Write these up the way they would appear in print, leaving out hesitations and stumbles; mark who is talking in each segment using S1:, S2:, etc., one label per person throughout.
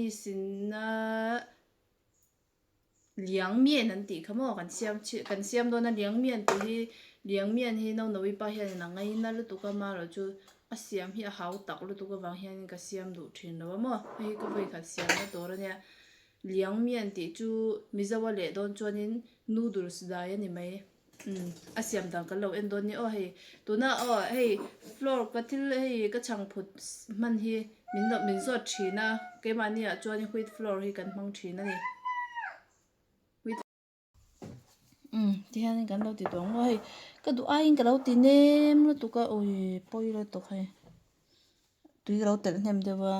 S1: Chinese-in a Liang mian an tih kha maw kan siam chhi kan siam dawn a liang mian tih hi liang mian hi Nonovi pa hianin a ngaina lutuk a marawh chu a siam hi a hau tak lutuk avang hianin ka siam duh thin lo a maw hei hi ka vawikhat siamna tur a nia liang mian tih chu Mizo a leh dawn chuanin noodles dai a ni mai. Umm a siam dan kan lo en dawn nia aw hei tuna aw hei floor ka thil hei ka chhang phut hman hi min lo min zawt thin a keimahni ah chuan wheat flour hi kan hmang thin a ni wheat umm tihianin kan lo ti tawh ang maw hei ka duh aiin ka lo ti nem lutuk a ui pawi lutuk hei tui ka lo telh hnem deuh a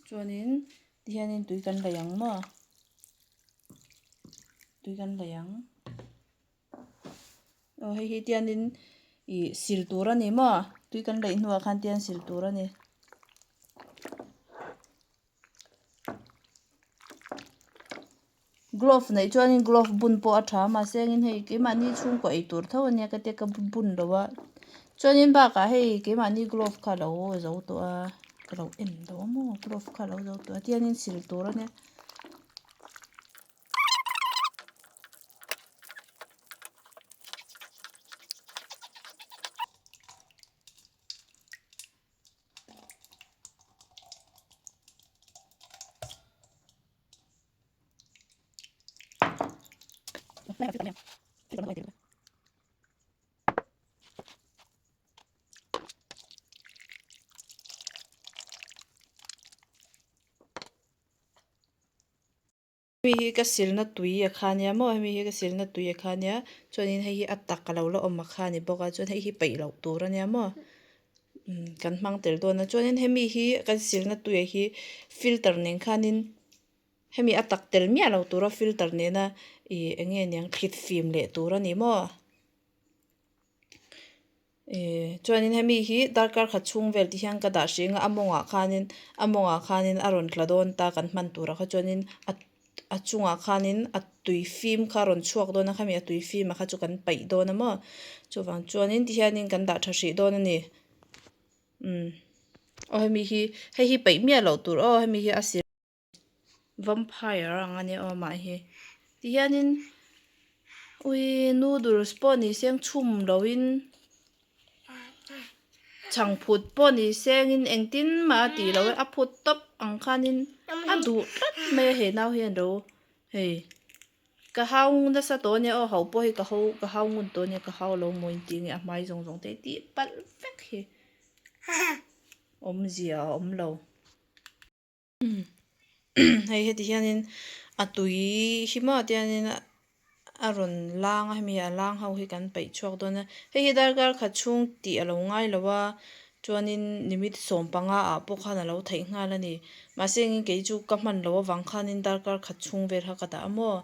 S1: chuanin tihianin tui kan laih ang maw tui kan laih ang aw hei hi tianin ih sil tur a ni maw tui kan laih hnuah khan tian sil tur a ni. Glove neih chuanin glove bun pawh a tha a mahse engin hei keimahni chhungkaw ei tur tho ania ka tia ka bun lo a chuanin bakah hei keimahni glove kha a lo zo tawh a ka lo en lo a maw glove kha a lo zo tawh a tianin sil tur ania. Hemi hi ka silna tui a kha nia maw hemi hi ka silna tui a kha nia chuanin hei hi a tak a lo la awm a kha ni bawk a chuan hei hi peih loh tur a nia maw kan hmang tel dawn a chuanin hemi hi kan silna tui ah hi filter nen khanin hemi a tak tel miah lo tura filter nena ih eng nge niang thlit fim leh tur a ni maw ih chuanin hemi hi darkar khat chhung vel te hian ka dah hrih ang a a mawngah khanin a mawngah khanin a rawn tla dawn ta kan hman turah kha chuanin a a chungah khanin a tui fim kha a rawn chhuak dawn a khami a tui fim a kha chu kan paih dawn a maw chuvang chuanin tihianin kan dah tha hrih dawn a ni. Umm aw hemi hi hei hi peih miah loh tur aw hemi hi a sir vampire ang a nia aw amah hi tihianin ui noodles pawh ni seng chhum loin chhangphut pawh ni sengin engtin mah a tih loh e a phut tawp ang khanin a duh tlat mai a he nau hian ro hei. Ka hau nasa tawh ania aw hau pawh hi ka hau ka hau ngun tawh ania ka hau lo maw inti nge a hmai zawng zawng te hi tih palh vek hi awmzia a awm lo. Hei heti hianin a tui hi maw tianin a rawn lang a hemi a lang ho hi kan peih chhuak dawn a hei hi darkar khat chhung tih a lo ngai lo a chuanin nimit 15 ah pawh khan a lo theih nghal a ni. Mahse engin kei chu ka hman loh avang khanin darkar khat chhung vel kha ka dah a maw?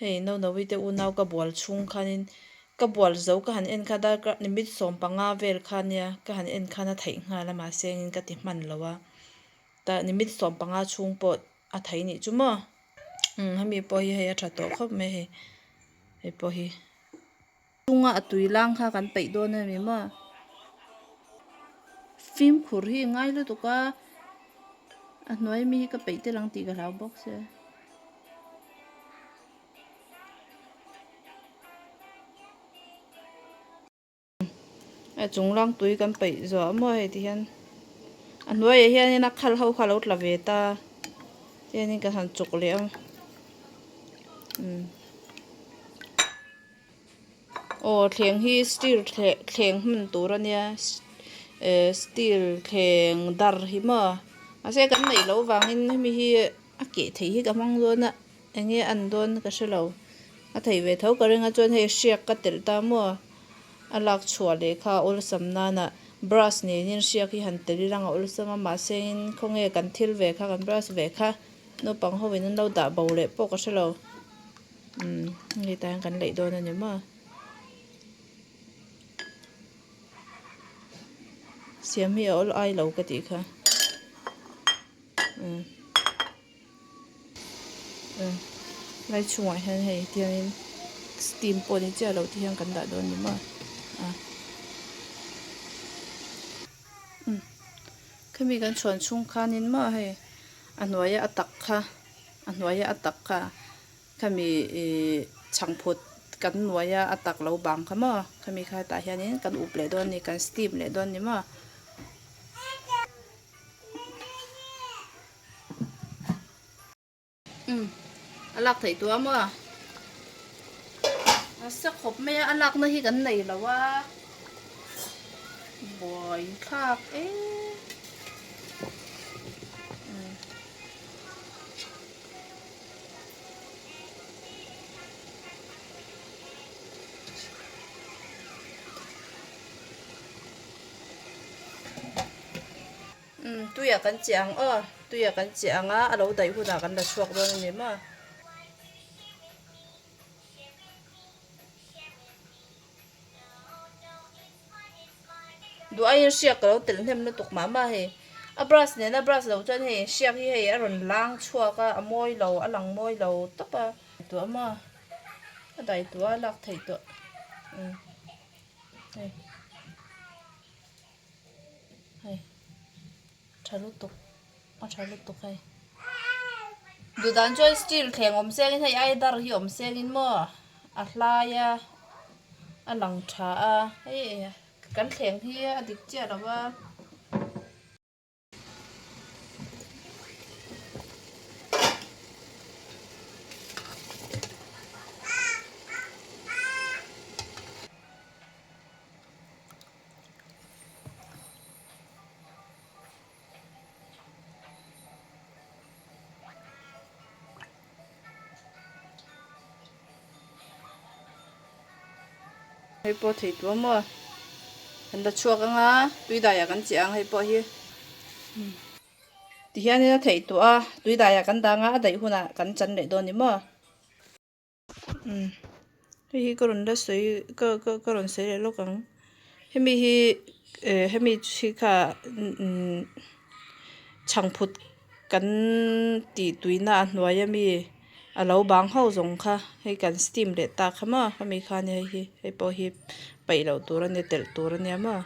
S1: Hei Nonovi te unau ka bual chhung khanin ka bual zo ka han en kha darkar nimit 15 vel kha nia ka han en khan a theih nghal a mahse engin ka ti hman lo a tah nimit 15 chhung pawh a thei nih chu maw? Umm hemi pawh hi hei a tha tawh khawp mai hei hei pawh hi. Chunga a tui lang kha kan peih dawn a ni maw? Fimkhur hi ngai lutuk a, a hnuai mi hi ka peih tel ang tih ka hlau bawk sia. A chung lang tui kan peih zuah maw hei ti hian a hnuaiah hianin a khal ho kha a lo tla ve ta tihianin ka han chawk leh a umm. Aw thleng hi steel thleng hman tur a nia eh steel thleng dar hi maw mahse kan neih loh vangin hemi hi a keh theih hi ka hmang dawn a eng nge a an dawn ka hre lo a theih ve tho ka ring a chuan hei hriak ka telh ta maw a lak chhuah leh kha a awlsam nana brush nen in hriak hi han tel ila ang a awlsam a mahse in khawnge kan thil ve kha kan brush ve kha naupang ho in an lo dah bo leh pawh ka hre lo. Umm hei tah hian kan leih dawn a ni maw siam hi a awl ai lo ka tih kha umm umm lai chhungah hian hei tiangin steam pawh ni chiah lo te hian kan dah dawn a ni maw a umm. Khami kan chhuan chhung khanin maw hei a hnuaia a tak kha a hnuaia a tak kha khami ihh chhangphut kan hnuaia a tak lo bang kha maw khami kha tah hianin kan up leh dawn a ni kan steam leh dawn a ni maw. Umm a lak theih tawh a maw? Nasa khawp mai a, a lakna hi kan nei lo a, buai thlak em. Umm tuiah kan chiah ang aw tuiah kan chiah ang a a lo daih hunah kan la chhuak dawn a ni maw. Duh aiin hriak ka lo telh hnem lutuk mah mah hei a brush nena brush lo chuan hei hriak hi hei a rawn lang chhuak a a mawi lo a lang mawi lo tawp a. Tuah maw a daih tuah a lak theih tawh umm hei. Hei tha lutuk a tha lutuk hei duhdan chuan steel thleng awm sengin hei ai dar hi awm sengin maw a hlai a a lang tha a hei kan thleng hi a dik chiah lo a. Hei pawh thei tuam maw kan la chhuak ang a tui daiah kan chiah ang hei pawh hi tihianin a theih tawh a tui daiah kan dang a a daih hunah kan chan leh dawn ni maw. Umm hei hi ka rawn la sawi ka ka ka rawn sawi leh lawk ang hemi hi eh hemi hi kha umm chhangphut kan tih tuina a hnuai ami a lo bang ho zawng kha hei kan steam leh tak kha maw hemi kha nia hei hi hei pawh hi paih loh tur a nia telh tur a nia maw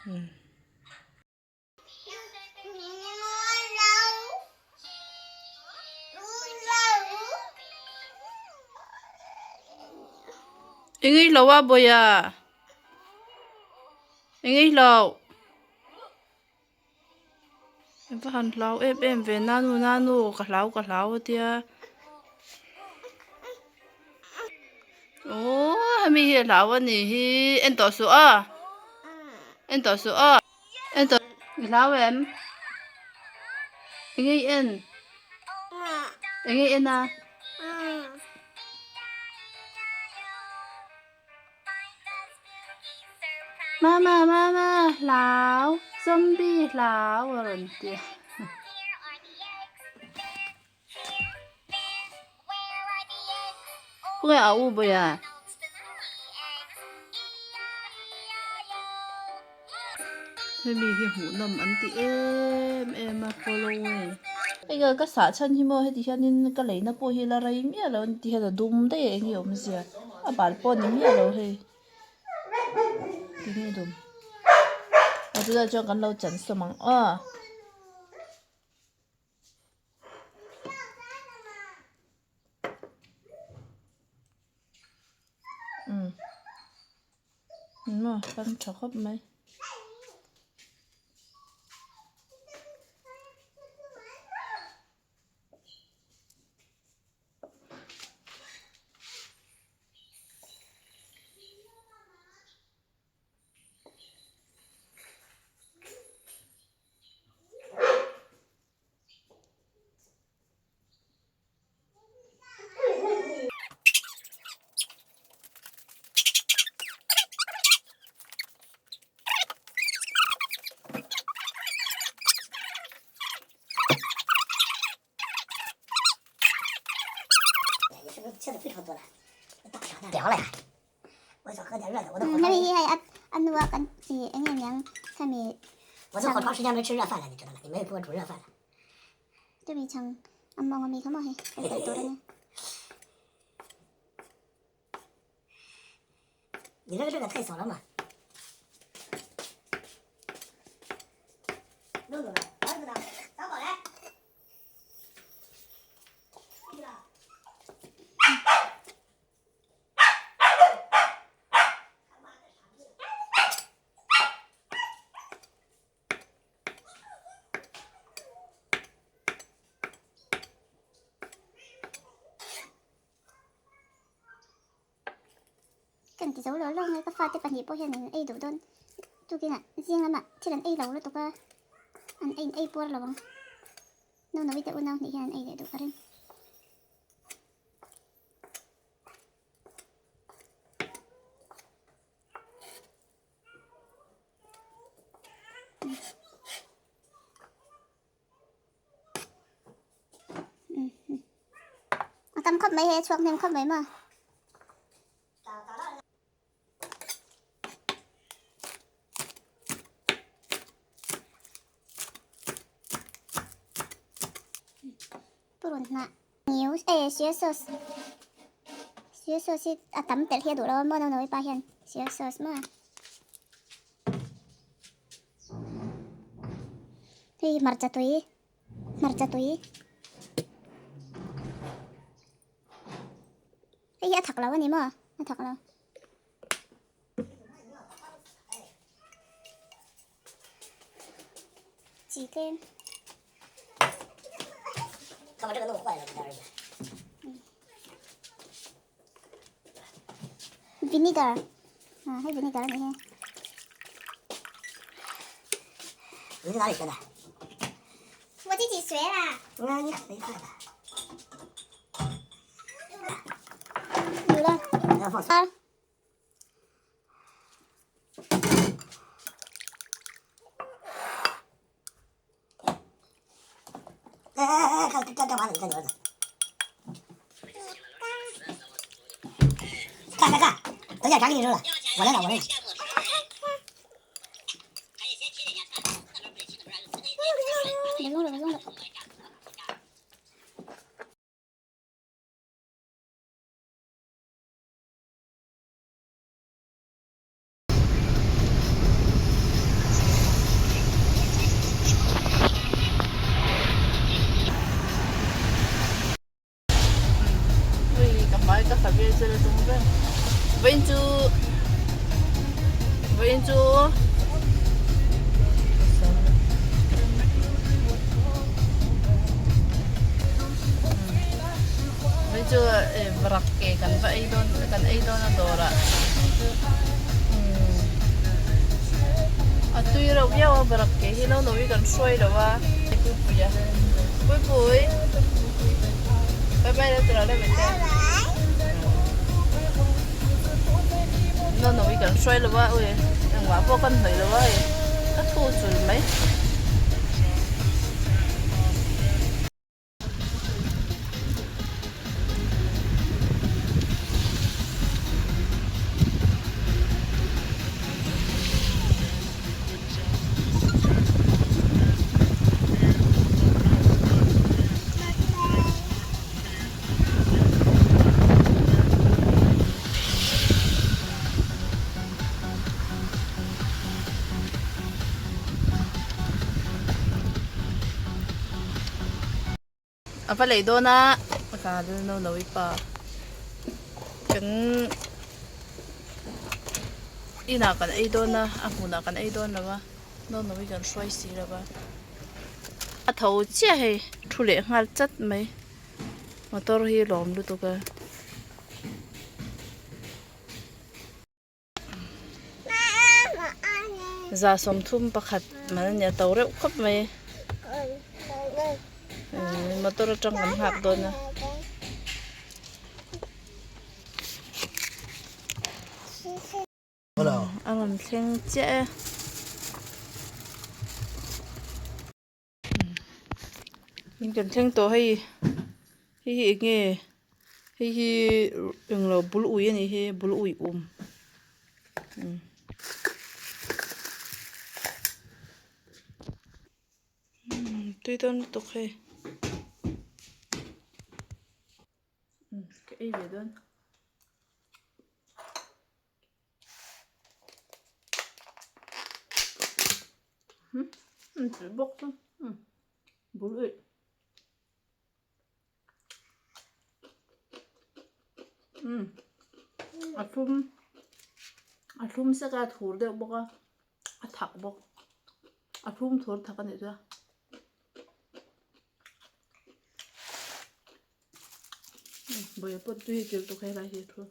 S1: umm. Engei lo a bawia engei lo va han hlau em em ve nanu nanu ka hlau ka hlau a tia aww hemi hi a hlau a nih hi en tawh suh a en tawh suh a en tawh i hlau em enge i en enge i en a. Mama mama hlau zombie hlau a rawn ti a. Khawnge a u bawih a? Hemi hi hmuhnawm an ti em em a following. Hei ka sah chhan hi maw heti hianin ka leina pawh hi la rei miah lo a ni ti hian a dum daih a eng nge awmzia a bal pawh a ni miah lo hei tinge dum a tunah chuan kan lo chan sawm ang aw. Umm maw kan tha khawp mai.
S2: Kan ti zo lo lo nge ka fate pahnih pawh hian an ei duh dawn tukinah zing lamah thil an ei lo lutuk a an ei ei puar lo ang Nonovi te unau hnih hian an ei leh duh ka ring. A tam khawp mai he chhuak hnem khawp mai maw. Purun hnah ngiu eh soya sauce soya sauce hi a tam telh hi a duh lo a maw no no i pa hian soya sauce maw. Hei hmarcha tui hmarcha tui hei hi a thak lo a ni maw a thak lo. Chi tlem. Vinegar à hei vinegar a nih hi.
S1: Ui ka hmai ka hla vel zel a tum reng vawiin chu vawiin chu Hei chu varak ke kan va ei dawn kan ei dawn a dawrah a tui reuh viau a varak ke hi no no hi kan hruai lo a puipui a puipui bye bye lo tura le mete no no hi kan hruai lo a ui engmah pawh kan hnawih lo a hei ka thu chul mai. A va lei dawn a ka dil no no i pa kan inah kan ei dawn a a hmunah kan ei dawn lo a no no i kan hruai si lo va a tho chiah hei thu leh nghal chat mai motor hi lawm lutuk a. Za 30 man a ni a to reuh khawp mai motor atang kan nghak dawn a. A rawn thleng chiah e. In kan thleng tawh hei hei hi eng nge hei hi englo bul ui a nih hi bul ui um tui dawn lutuk hei ka ei ve dawn. Bawk chu bul uih a thlum a thlum sek a a thur deuh bawk a a thak bawk a thlum thur thak a nih chuan. Bawihpawh tui hi tir tuk helai hi a thu.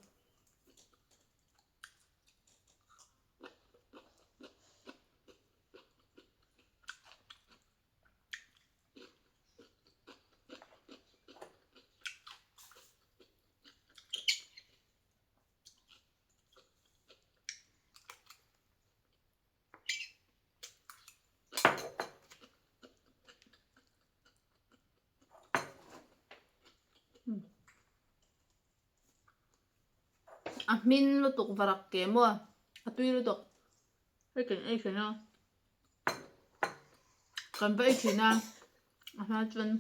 S1: A hmin lutuk varak ke maw a tui lutuk hei kan ei thin a kan va ei thin a a hma chuan.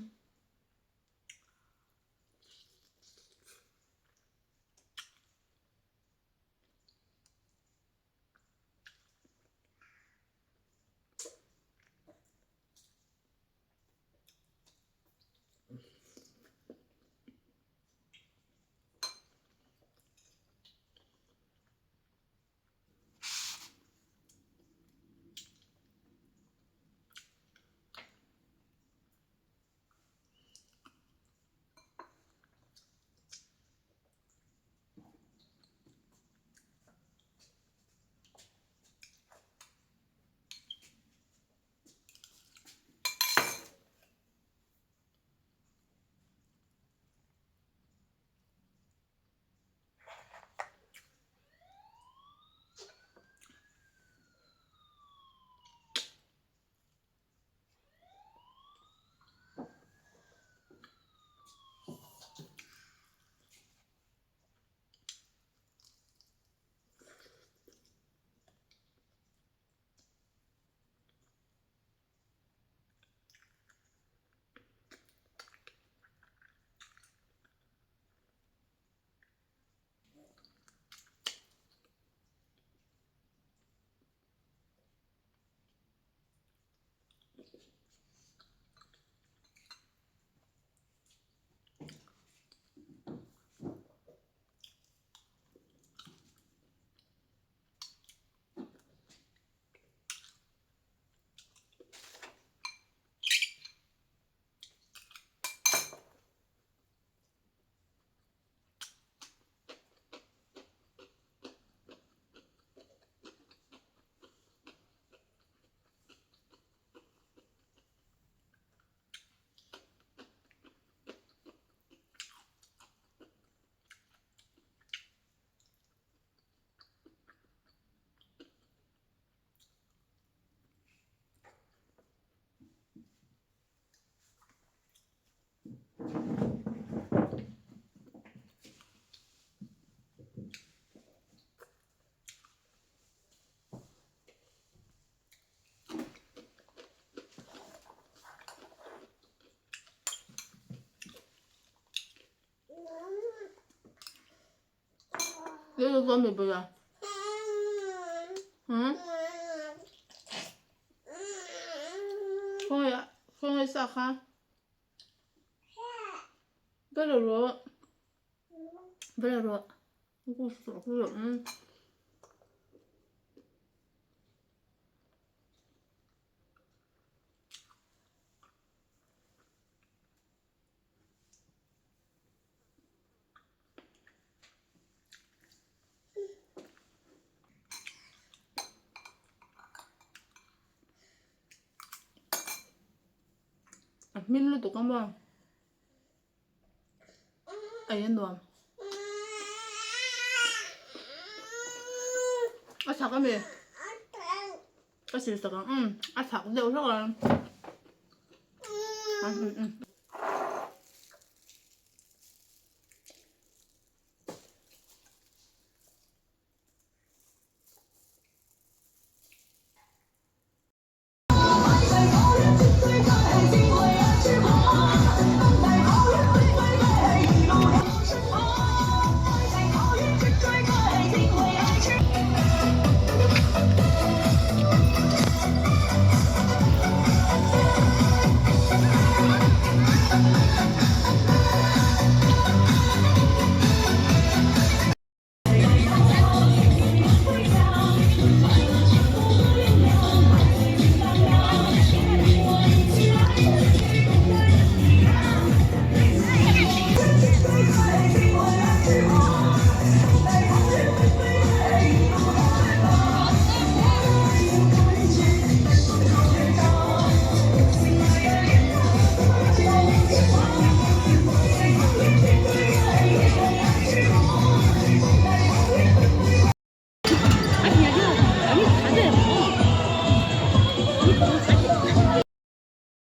S1: Khawngaih sa kha va lo rawh va lo rawh A hmin lutuk a maw ei a nuam a chak a mi ka sil sak ang a chak deuh hlawk a.